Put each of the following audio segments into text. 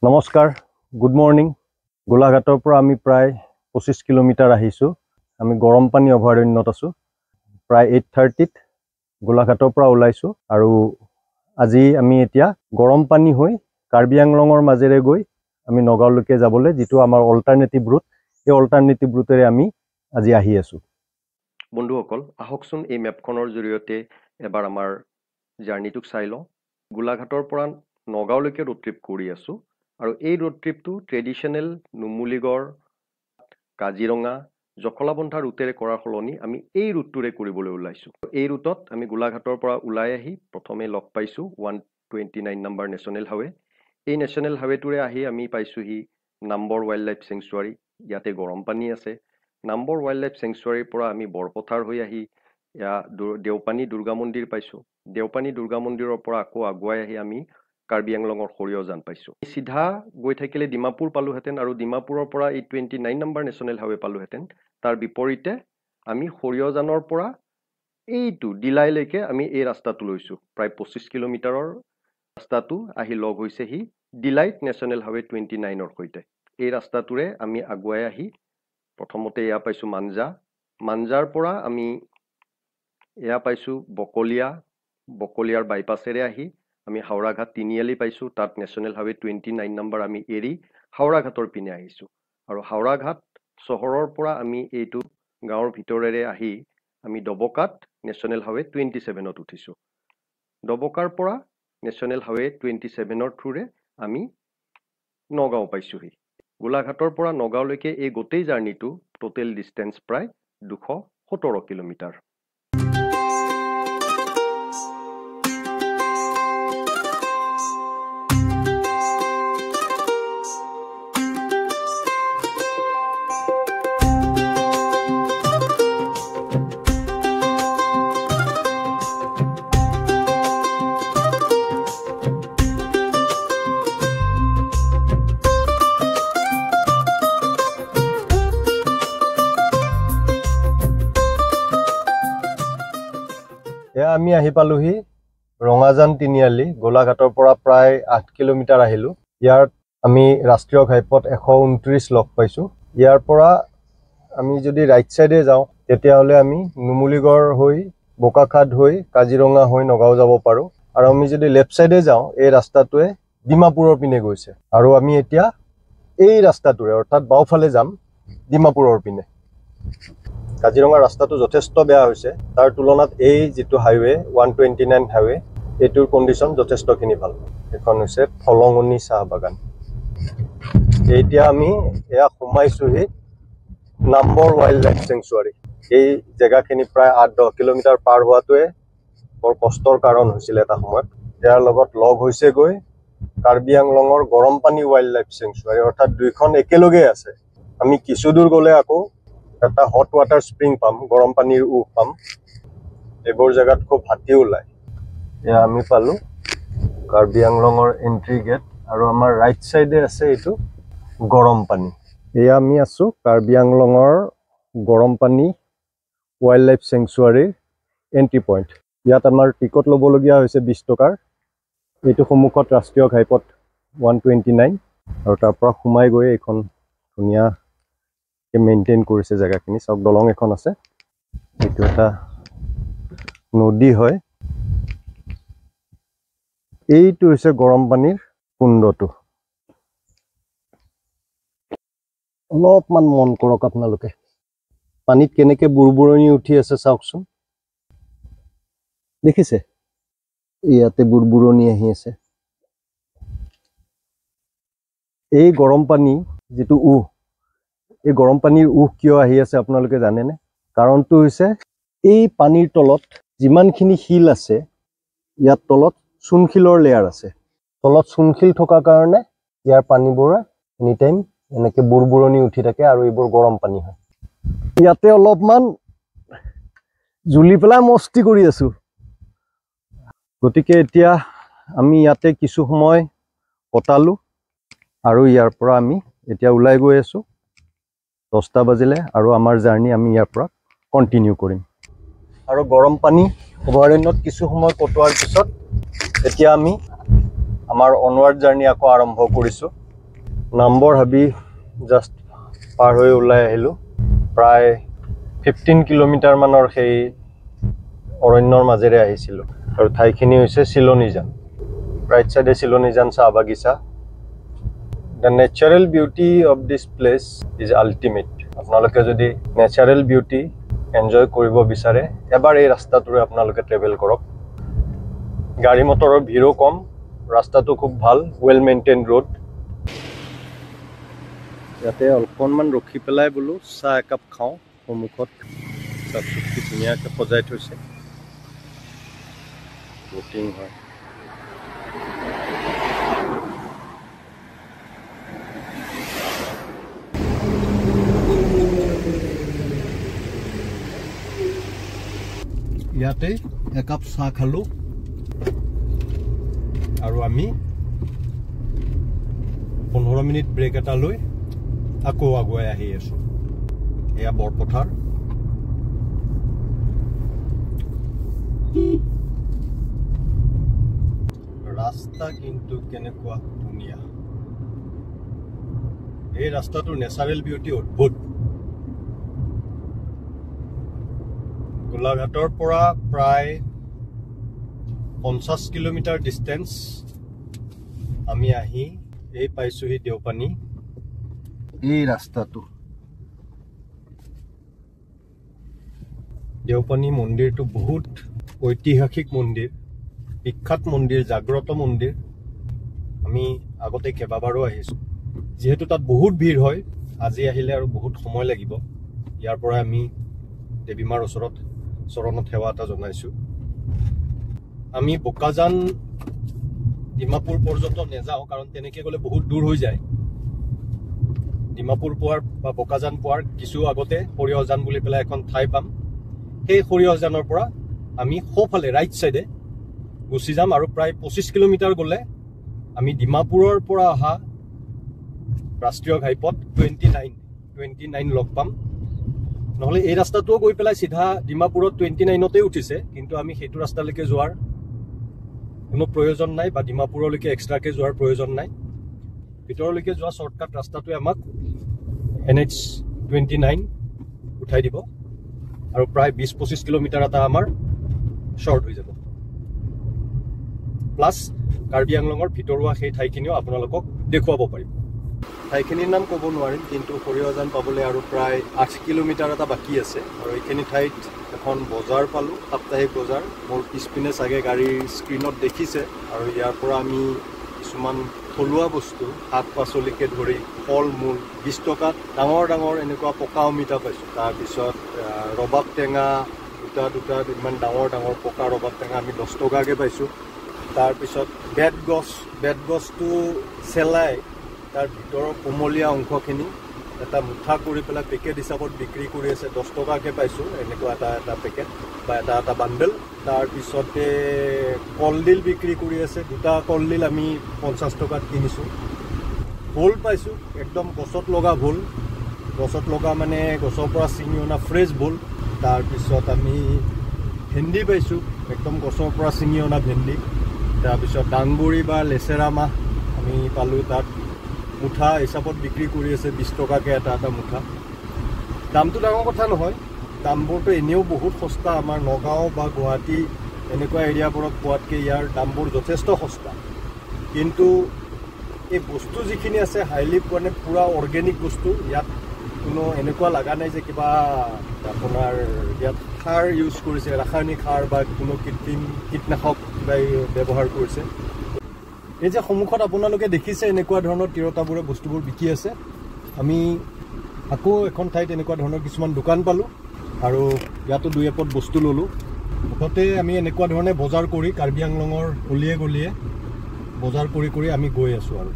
নমস্কাৰ, good morning. গোলাঘাটৰ পৰা আমি প্ৰায় 25 কিলোমিটাৰ আহিছোঁ। আমি গৰমপানী অভয়াৰণ্যত আছোঁ। প্ৰায় 8:30ত গোলাঘাটৰ পৰা ওলাইছোঁ আৰু আজি আমি এতিয়া গৰমপানী হৈ কাৰ্বি আংলঙৰ মাজেৰে গৈ আমি নগাঁওলৈকে যাবলৈ যিটো আমাৰ অল্টাৰনেটিভ ৰুট, এই অল্টাৰনেটিভ ৰুটেৰে আমি আজি আহি আছোঁ। বন্ধুসকল, আহকচোন এই মেপখনৰ জৰিয়তে এবাৰ আমাৰ জাৰ্ণিটোক চাই লওঁ। গোলাঘাটৰ পৰা নগাঁওলৈকে ৰোড ট্ৰিপ কৰি আছোঁ আৰু এই ৰোড ট্ৰিপটো ট্ৰেডিশ্যনেল নুমলীগড়, কাজিৰঙা, জখলাবন্ধা ৰুটেৰে কৰাৰ সলনি আমি এই ৰুটটোৰে কৰিবলৈ ওলাইছোঁ। এই ৰুটত আমি গোলাঘাটৰ পৰা ওলাই আহি প্ৰথমে লগ পাইছোঁ 129 নম্বৰ নেশ্যনেল হাইৱে। এই নেশ্যনেল হাইৱেটোৰে আহি আমি পাইছোঁহি নাম্বৰ ৱাইল্ড লাইফ চেংচুৱাৰী। ইয়াতে গৰম পানী আছে। নাম্বৰ ৱাইল্ড লাইফ চেংচুৱাৰীৰ পৰা আমি বৰপথাৰ হৈ আহি দেওপানী দুৰ্গা মন্দিৰ পাইছোঁ। দেওপানী দুৰ্গা মন্দিৰৰ পৰা আকৌ আগুৱাই আহি আমি কাৰ্বি আংলঙৰ সৰিয়হজান পাইছোঁ। চিধা গৈ থাকিলে ডিমাপুৰ পালোহেঁতেন আৰু ডিমাপুৰৰ পৰা এই 29 নম্বৰ নেশ্যনেল হাইৱে পালোহেঁতেন। তাৰ বিপৰীতে আমি সৰিয়হজানৰ পৰা এইটো ডিলাইলৈকে আমি এই ৰাস্তাটো লৈছোঁ। প্ৰায় 25 কিলোমিটাৰৰ ৰাস্তাটো আহি লগ হৈছেহি ডিলাইট নেশ্যনেল হাইৱে 29ৰ সৈতে। এই ৰাস্তাটোৰে আমি আগুৱাই আহি প্ৰথমতে এয়া পাইছোঁ মাঞ্জা। মাঞ্জাৰ পৰা আমি এয়া পাইছোঁ বকলীয়া। বকলীয়াৰ বাইপাছেৰে আহি আমি হাওৰাঘাট তিনিআলি পাইছোঁ। তাত নেশ্যনেল হাইৱে 29 নম্বৰ আমি এৰি হাওৰাঘাটৰ পিনে আহিছোঁ আৰু হাওৰাঘাট চহৰৰ পৰা আমি এইটো গাঁৱৰ ভিতৰেৰে আহি আমি ডবকাত নেশ্যনেল হাইৱে 27ত উঠিছোঁ। ডবকাৰ পৰা নেশ্যনেল হাইৱে 27ৰ থ্ৰুৰে আমি নগাঁও পাইছোঁহি। গোলাঘাটৰ পৰা নগাঁওলৈকে এই গোটেই জাৰ্ণিটো টোটেল ডিষ্টেঞ্চ প্ৰায় 217 কিলোমিটাৰ। এয়া আমি আহি পালোহি ৰঙাজান তিনিআলি। গোলাঘাটৰ পৰা প্ৰায় 8 কিলোমিটাৰ আহিলোঁ। ইয়াত আমি ৰাষ্ট্ৰীয় ঘাইপথ 129 লগ পাইছোঁ। ইয়াৰ পৰা আমি যদি ৰাইট ছাইডে যাওঁ তেতিয়াহ'লে আমি নুমলীগড় হৈ বোকাখাট হৈ কাজিৰঙা হৈ নগাঁও যাব পাৰোঁ আৰু আমি যদি লেফ্ট ছাইডে যাওঁ এই ৰাস্তাটোৱে ডিমাপুৰৰ পিনে গৈছে আৰু আমি এতিয়া এই ৰাস্তাটোৰে অৰ্থাৎ বাওঁফালে যাম ডিমাপুৰৰ পিনে। কাজিৰঙা ৰাস্তাটো যথেষ্ট বেয়া হৈছে। তাৰ তুলনাত এই যিটো হাইৱে 129 হাইৱে এইটোৰ কণ্ডিশ্যন যথেষ্টখিনি ভাল। এইখন হৈছে ফলঙনি চাহ বাগান। এতিয়া আমি এয়া সোমাইছোঁহি নাম্বৰ ৱাইল্ড লাইফ চেংচুৱাৰী। এই জেগাখিনি প্ৰায় 8-10 কিলোমিটাৰ পাৰ হোৱাটোৱে বৰ কষ্টৰ কাৰণ হৈছিলে এটা সময়ত। ইয়াৰ লগত লগ হৈছেগৈ কাৰ্বি আংলঙৰ গৰমপানী ৱাইল্ড লাইফ চেংচুৱাৰী, অৰ্থাৎ দুইখন একেলগে আছে। আমি কিছু দূৰ গ'লে আকৌ এটা হট ৱাটাৰ স্প্ৰিং পাম, গৰম পানীৰ উহ পাম। এইবোৰ জেগাত খুব হাতী ওলায়। এয়া আমি পালোঁ কাৰ্বি আংলঙৰ এণ্ট্ৰি গেট আৰু আমাৰ ৰাইট ছাইডে আছে এইটো গৰম পানী। এয়া আমি আছোঁ কাৰ্বি আংলঙৰ গৰমপানী ৱাইল্ড লাইফ চেংচুৱাৰীৰ এণ্ট্ৰি পইণ্ট। ইয়াত আমাৰ টিকট ল'বলগীয়া হৈছে 20 টকাৰ। এইটো সন্মুখত ৰাষ্ট্ৰীয় ঘাইপথ 129 আৰু তাৰ পৰা সোমাই গৈ এইখন ধুনীয়া মেইনটেইন কৰিছে জেগাখিনি। চাওক, দলং এখন আছে। এইটো এটা নদী হয়। এইটো হৈছে গৰম পানীৰ কুণ্ডটো। অলপমান মন কৰক আপোনালোকে, পানীত কেনেকৈ বুৰবুৰণি উঠি আছে চাওকচোন। দেখিছে, ইয়াতে বুৰবুৰণি আহি আছে। এই গৰম পানী যিটো উহ, এই গৰম পানীৰ উহ কিয় আহি আছে আপোনালোকে জানেনে? কাৰণটো হৈছে এই পানীৰ তলত যিমানখিনি শিল আছে, ইয়াত তলত চূণশিলৰ লেয়াৰ আছে। তলত চূণশিল থকাৰ কাৰণে ইয়াৰ পানীবোৰে এনি টাইম এনেকৈ বুৰবুৰণি উঠি থাকে আৰু এইবোৰ গৰম পানী হয়। ইয়াতে অলপমান জুলি পেলাই মস্তি কৰি আছোঁ। গতিকে এতিয়া আমি ইয়াতে কিছু সময় কটালোঁ আৰু ইয়াৰ পৰা আমি এতিয়া ওলাই গৈ আছোঁ। 10টা বাজিলে আৰু আমাৰ জাৰ্ণি আমি ইয়াৰ পৰা কণ্টিনিউ কৰিম। আৰু গৰম পানী অভয়াৰণ্যত কিছু সময় কটোৱাৰ পিছত এতিয়া আমি আমাৰ অনৱাৰ্ড জাৰ্ণি আকৌ আৰম্ভ কৰিছোঁ। নামবৰ হাবি জাষ্ট পাৰ হৈ ওলাই আহিলোঁ। প্ৰায় 15 কিলোমিটাৰমানৰ সেই অৰণ্যৰ মাজেৰে আহিছিলোঁ। আৰু ঠাইখিনি হৈছে চিলনীজান। ৰাইট চাইডে চিলনীজান চাহ বাগিচা। The natural beauty of this place is ultimate. আপোনালোকে যদি নেচাৰেল বিউটি এনজয় কৰিব বিচাৰে, এবাৰ এই ৰাস্তাটোৰে আপোনালোকে ট্ৰেভেল কৰক। গাড়ী মটৰৰ ভিৰো কম, ৰাস্তাটো খুব ভাল, ৱেল মেইনটেইন ৰোড। ইয়াতে অকণমান ৰখি পেলাই বোলো চাহ একাপ খাওঁ। সন্মুখত চাহচুপ কি ধুনীয়াকৈ সজাই থৈছে, বটিং হয়। ইয়াতে একাপ চাহ খালোঁ আৰু আমি 15 মিনিট ব্ৰেক এটা লৈ আকৌ আগুৱাই আহি আছোঁ। এয়া বৰপথাৰ। ৰাস্তা কিন্তু কেনেকুৱা ধুনীয়া। এই ৰাস্তাটোৰ নেচাৰেল বিউটি অদ্ভুত। গোলাঘাটৰ পৰা প্ৰায় 50 কিলোমিটাৰ ডিষ্টেঞ্চ আমি আহি এই পাইছোহি দেওপানী। এই ৰাস্তাটো দেওপানী মন্দিৰটো বহুত ঐতিহাসিক মন্দিৰ, বিখ্যাত মন্দিৰ, জাগ্ৰত মন্দিৰ। আমি আগতে কেইবাবাৰো আহিছোঁ। যিহেতু তাত বহুত ভিৰ হয়, আজি আহিলে আৰু বহুত সময় লাগিব। ইয়াৰ পৰা আমি দেৱী মাৰ ওচৰত চৰণত সেৱা এটা জনাইছোঁ। আমি বোকাজান ডিমাপুৰ পৰ্যন্ত নেযাওঁ, কাৰণ তেনেকৈ গ'লে বহুত দূৰ হৈ যায়। ডিমাপুৰ পোৱাৰ বা বোকাজান পোৱাৰ কিছু আগতে সৰিয়হজান বুলি পেলাই এখন ঠাই পাম। সেই সৰিয়হজানৰ পৰা আমি সোঁফালে ৰাইট চাইডে গুচি যাম আৰু প্ৰায় 25 কিলোমিটাৰ গ'লে আমি ডিমাপুৰৰ পৰা অহা ৰাষ্ট্ৰীয় ঘাইপথ 29 লগ পাম। নহ'লে এই ৰাস্তাটোও গৈ পেলাই চিধা ডিমাপুৰত 29তে উঠিছে, কিন্তু আমি সেইটো ৰাস্তালৈকে যোৱাৰ কোনো প্ৰয়োজন নাই বা ডিমাপুৰলৈকে এক্সট্ৰাকৈ যোৱাৰ প্ৰয়োজন নাই। ভিতৰলৈকে যোৱা শ্বৰ্টকাট ৰাস্তাটোৱে আমাক NH 29 উঠাই দিব আৰু প্ৰায় 20-25 কিলোমিটাৰ এটা আমাৰ শ্বৰ্ট হৈ যাব। প্লাছ কাৰ্বি আংলঙৰ ভিতৰুৱা সেই ঠাইখিনিও আপোনালোকক দেখুৱাব পাৰিম। ঠাইখিনিৰ নাম ক'ব নোৱাৰিম, কিন্তু সৰিয়হজান পাবলৈ আৰু প্ৰায় 8 কিলোমিটাৰ এটা বাকী আছে। আৰু এইখিনি ঠাইত এখন বজাৰ পালোঁ, সাপ্তাহিক বজাৰ। মোৰ পিছপিনে চাগে গাড়ীৰ স্ক্ৰীণত দেখিছে। আৰু ইয়াৰ পৰা আমি কিছুমান থলুৱা বস্তু, শাক পাচলিকে ধৰি ফল মূল 20 টকাত ডাঙৰ ডাঙৰ এনেকুৱা পকা অমিতা পাইছোঁ। তাৰপিছত ৰবাব টেঙা দুটা দুটা ইমান ডাঙৰ ডাঙৰ পকা ৰবাব টেঙা আমি 10 টকাকৈ পাইছোঁ। তাৰপিছত বেতগছ, বেতগছটো চেলাই তাৰ ভিতৰৰ কোমলীয়া অংশখিনি এটা মুঠা কৰি পেলাই পেকেট হিচাপত বিক্ৰী কৰি আছে, 10 টকাকৈ পাইছোঁ এনেকুৱা এটা এটা পেকেট বা এটা এটা বাণ্ডেল। তাৰপিছতে কলডিল বিক্ৰী কৰি আছে, দুটা কলডিল আমি 50 টকাত কিনিছোঁ। ভোল পাইছোঁ, একদম গছত লগা ভোল, গছত লগা মানে গছৰ পৰা ছিঙি অনা ফ্ৰেছ ভোল। তাৰপিছত আমি ভেন্দি পাইছোঁ, একদম গছৰ পৰা ছিঙি অনা ভেন্দি। তাৰপিছত ডাংবৰি বা লেচেৰা মাহ আমি পালোঁ, তাত মুঠা হিচাপত বিক্ৰী কৰি আছে 20 টকাকৈ এটা এটা মুঠা। দামটো ডাঙৰ কথা নহয়, দামবোৰতো এনেও বহুত সস্তা। আমাৰ নগাঁও বা গুৱাহাটী এনেকুৱা এৰিয়াবোৰত পোৱাতকৈ ইয়াৰ দামবোৰ যথেষ্ট সস্তা। কিন্তু এই বস্তু যিখিনি আছে হাইলি মানে পূৰা অৰ্গেনিক বস্তু। ইয়াত কোনো এনেকুৱা লগা নাই যে কিবা আপোনাৰ ইয়াত সাৰ ইউজ কৰিছে, ৰাসায়নিক সাৰ বা কোনো কৃত্ৰিম কীটনাশক কিবা ব্যৱহাৰ কৰিছে। এই যে সন্মুখত আপোনালোকে দেখিছে এনেকুৱা ধৰণৰ তিৰোতাবোৰে বস্তুবোৰ বিকি আছে। আমি আকৌ এখন ঠাইত এনেকুৱা ধৰণৰ কিছুমান দোকান পালোঁ আৰু ইয়াতো দুই এপদ বস্তু ল'লোঁ। মুঠতে আমি এনেকুৱা ধৰণে বজাৰ কৰি কাৰ্বি আংলঙৰ অলিয়ে গলিয়ে বজাৰ কৰি কৰি আমি গৈ আছোঁ। আৰু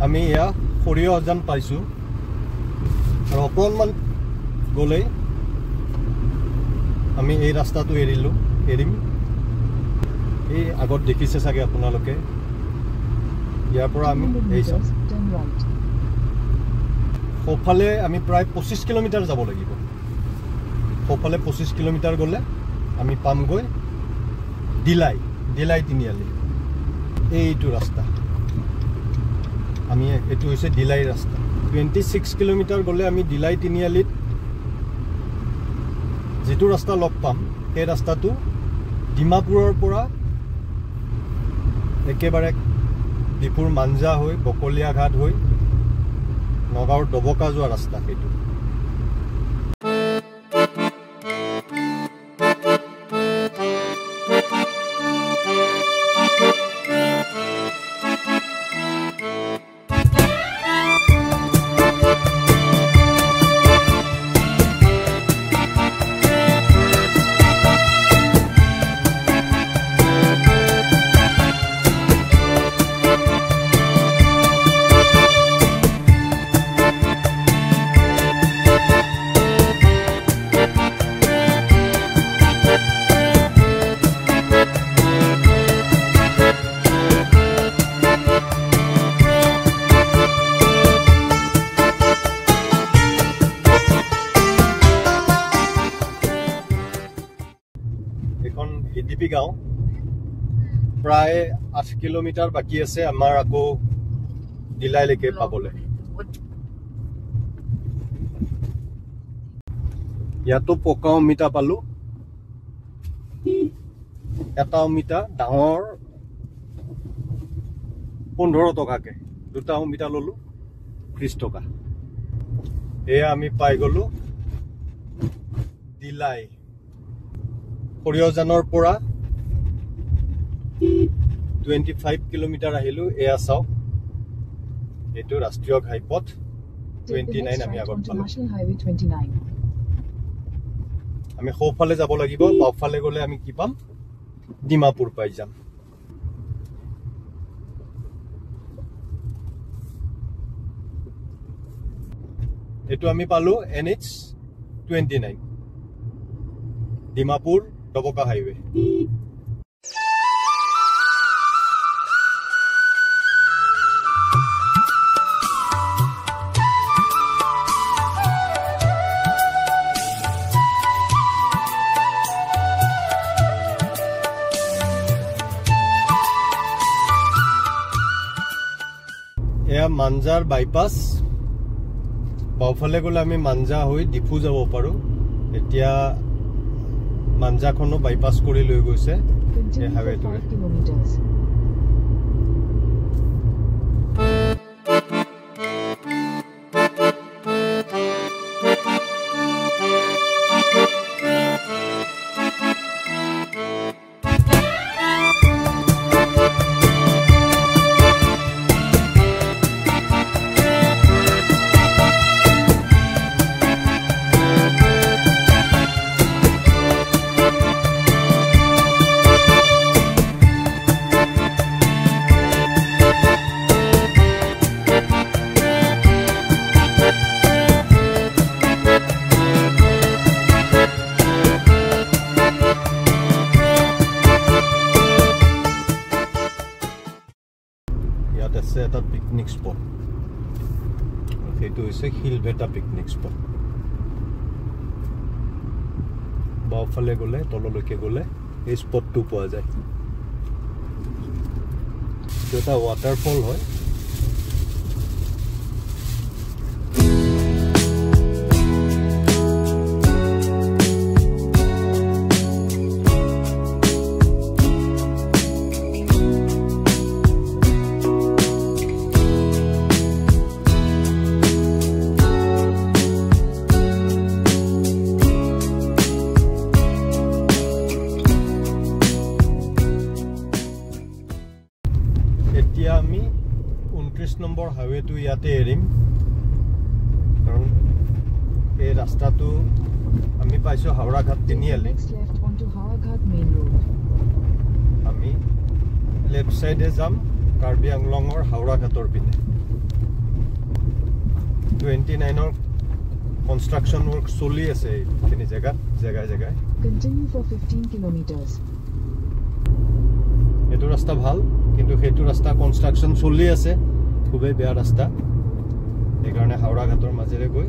আমি এয়া সৰিয়হজান পাইছোঁ আৰু অকণমান গ'লেই আমি এই ৰাস্তাটো এৰিম। এই আগত দেখিছে চাগে আপোনালোকে, ইয়াৰ পৰা আমি এই সোঁফালে আমি প্ৰায় 25 কিলোমিটাৰ যাব লাগিব। সোঁফালে 25 কিলোমিটাৰ গ'লে আমি পামগৈ দিলাই, দিলাই তিনিআলি। এইটো ৰাস্তা আমি এইটো হৈছে দিলাই ৰাস্তা। 26 কিলোমিটাৰ গ'লে আমি দিলাই তিনিআলিত যিটো ৰাস্তা লগ পাম, সেই ৰাস্তাটো ডিমাপুৰৰ পৰা একেবাৰে ডিপুৰ মাঞ্জা হৈ বকলীয়াঘাট হৈ নগাঁৱৰ ডবকা যোৱা ৰাস্তা সেইটো। হিদিপি গাঁও প্ৰায় 8 কিলোমিটাৰ বাকী আছে আমাৰ আকৌ দিলাইলৈকে পাবলৈ। ইয়াতো পকা অমিতা পালো, এটা অমিতা ডাঙৰ 15 টকাকে, দুটা অমিতা ললো 30 টকা। এয়া আমি পাই গলো দিলাই। সৰিয়হজানৰ পৰা 25 কিলোমিটাৰ আহিলো। এয়া চাওক, এইটো ৰাষ্ট্ৰীয় ঘাইপথ 29 আমি আগত পালো। আমি সোঁফালে যাব লাগিব, বাওঁফালে গ'লে আমি কি পাম? ডিমাপুৰ পাই যাম। এইটো আমি পালো NH 29 Dimapur Doboka highway. এয়া মাঞ্জাৰ বাইপাছ, বাওঁফালে গ'লে আমি মাঞ্জা হৈ ডিফু যাব পাৰোঁ। এতিয়া মাঞ্জাখনো বাইপাছ কৰি লৈ গৈছে এই হাইৱেটোৰে। ইয়াত আছে এটা পিকনিক স্পট, সেইটো হৈছে শিলভেটা পিকনিক স্পট। বাওঁফালে গ'লে, তললৈকে গ'লে এই স্পটটো পোৱা যায়। এইটো এটা ৱাটাৰফল হয়। এতিয়া আমি 29 নম্বৰ হাইৱেটো ইয়াতে এৰিম, কাৰণ এই ৰাস্তাটো আমি পাইছোঁ হাওৰাঘাট তিনিআলি। আমি লেফ্ট চাইডে যাম কাৰ্বি আংলঙৰ হাওৰাঘাটৰ পিনে। 29ৰ কনষ্ট্ৰাকশ্যন ৱৰ্ক চলি আছে এইখিনি জেগাত, জেগাই জেগাই। Continue for 15 kilometers. এইটো ৰাস্তা ভাল, কিন্তু সেইটো ৰাস্তা কনষ্ট্ৰাকশ্যন চলি আছে, খুবেই বেয়া ৰাস্তা। সেইকাৰণে হাওৰাঘাটৰ মাজেৰে গৈ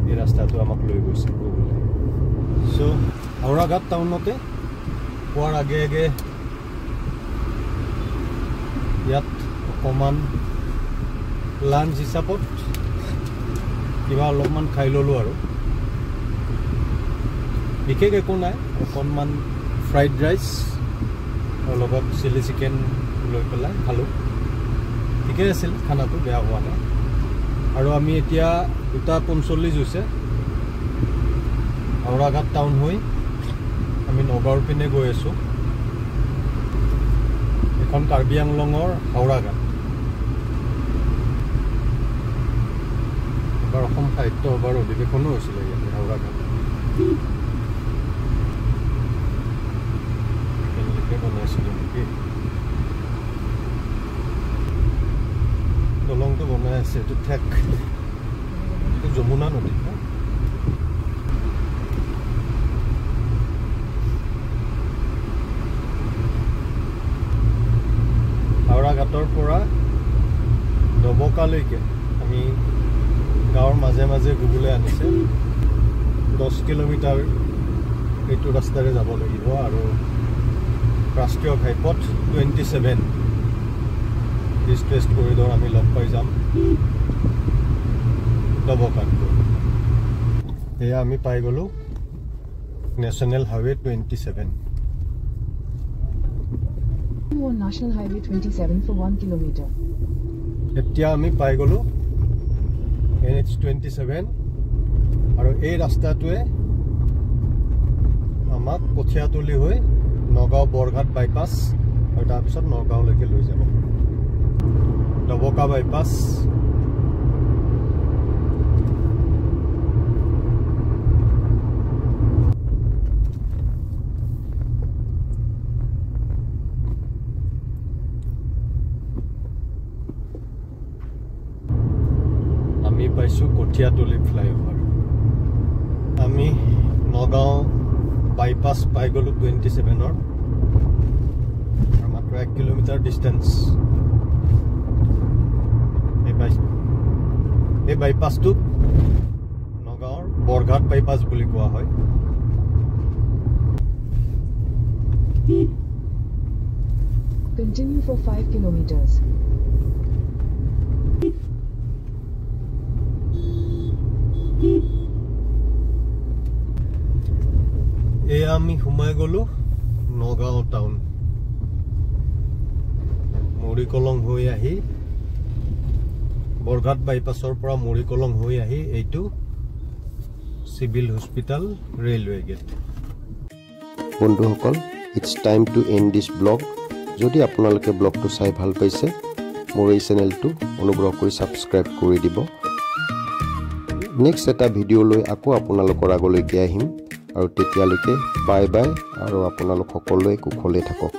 এই ৰাস্তাটো আমাক লৈ গৈছে গুগলে। চ' হাওৰাঘাট টাউনতে পোৱাৰ আগে আগে ইয়াত অকণমান লাঞ্চ হিচাপত কিবা অলপমান খাই ল'লোঁ আৰু বিশেষ একো নাই, অকণমান ফ্ৰাইড ৰাইচ আৰু লগত চিলি চিকেন লৈ পেলাই খালোঁ। ঠিকেই আছিল খানাটো, বেয়া হোৱা নাই। আৰু আমি এতিয়া 2:45 হৈছে। হাওৰাঘাট টাউন হৈ আমি নগাঁৱৰ পিনে গৈ আছোঁ। এখন কাৰ্বি আংলঙৰ হাওৰাঘাট। এবাৰ অসম সাহিত্য সভাৰ অধিৱেশনো হৈছিলে ইয়াতে হাওৰাঘাট। একেলগে বনাইছিলে নেকি দলংটো, বনাই আছে এইটো ঠেক, এইটো যমুনা নদী ন। হাওৰাঘাটৰ পৰা ডবকালৈকে আমি গাঁৱৰ মাজে মাজে গুগলে আনিছে। 10 কিলোমিটাৰ এইটো ৰাস্তাৰে যাব লাগিব। আৰু ৰাষ্ট্ৰীয় ঘাইপথ 27 ইষ্ট ৱেষ্ট কৰিডৰ আমি লগ পাই যাম ডবকাত গৈ। এয়া আমি পাই গ'লোঁ national highway 27। On National Highway 27 for 1 kilometer. এতিয়া আমি পাই গ'লোঁ NH 27 আৰু এই ৰাস্তাটোৱে আমাক কঠীয়াতলি হৈ নগাঁও বৰঘাট বাইপাছ আৰু তাৰপিছত নগাঁওলৈকে লৈ যাব। ডবকা বাইপাছ। আমি পাইছোঁ কঠীয়াতলি ফ্লাইঅভাৰ। আমি নগাঁও বাইপাছ পাই গ'লোঁ 27ৰ, আৰু মাত্ৰ 1 কিলোমিটাৰ ডিষ্টেঞ্চ। এই বাইপাছটোক নগাঁৱৰ বৰঘাট বাইপাছ বুলি কোৱা হয়। Continue for 5 kilometers. এয়া আমি সোমাই গ'লোঁ নগাঁও টাউন। মৰিকলং হৈ আহি বৰঘাট বাইপাছৰ পৰা মৰিকলং হৈ আহি এইটো চিভিল হস্পিটেল ৰেলৱে গেট। বন্ধুসকল, it's time to end this blog. যদি আপোনালোকে ব্লগটো চাই ভাল পাইছে, মোৰ এই চেনেলটো অনুগ্ৰহ কৰি ছাবস্ক্ৰাইব কৰি দিব। নেক্সট এটা ভিডিঅ' লৈ আকৌ আপোনালোকৰ আগলৈকে আহিম আৰু তেতিয়ালৈকে বাই বাই আৰু আপোনালোক সকলোৱে কুশলে থাকক।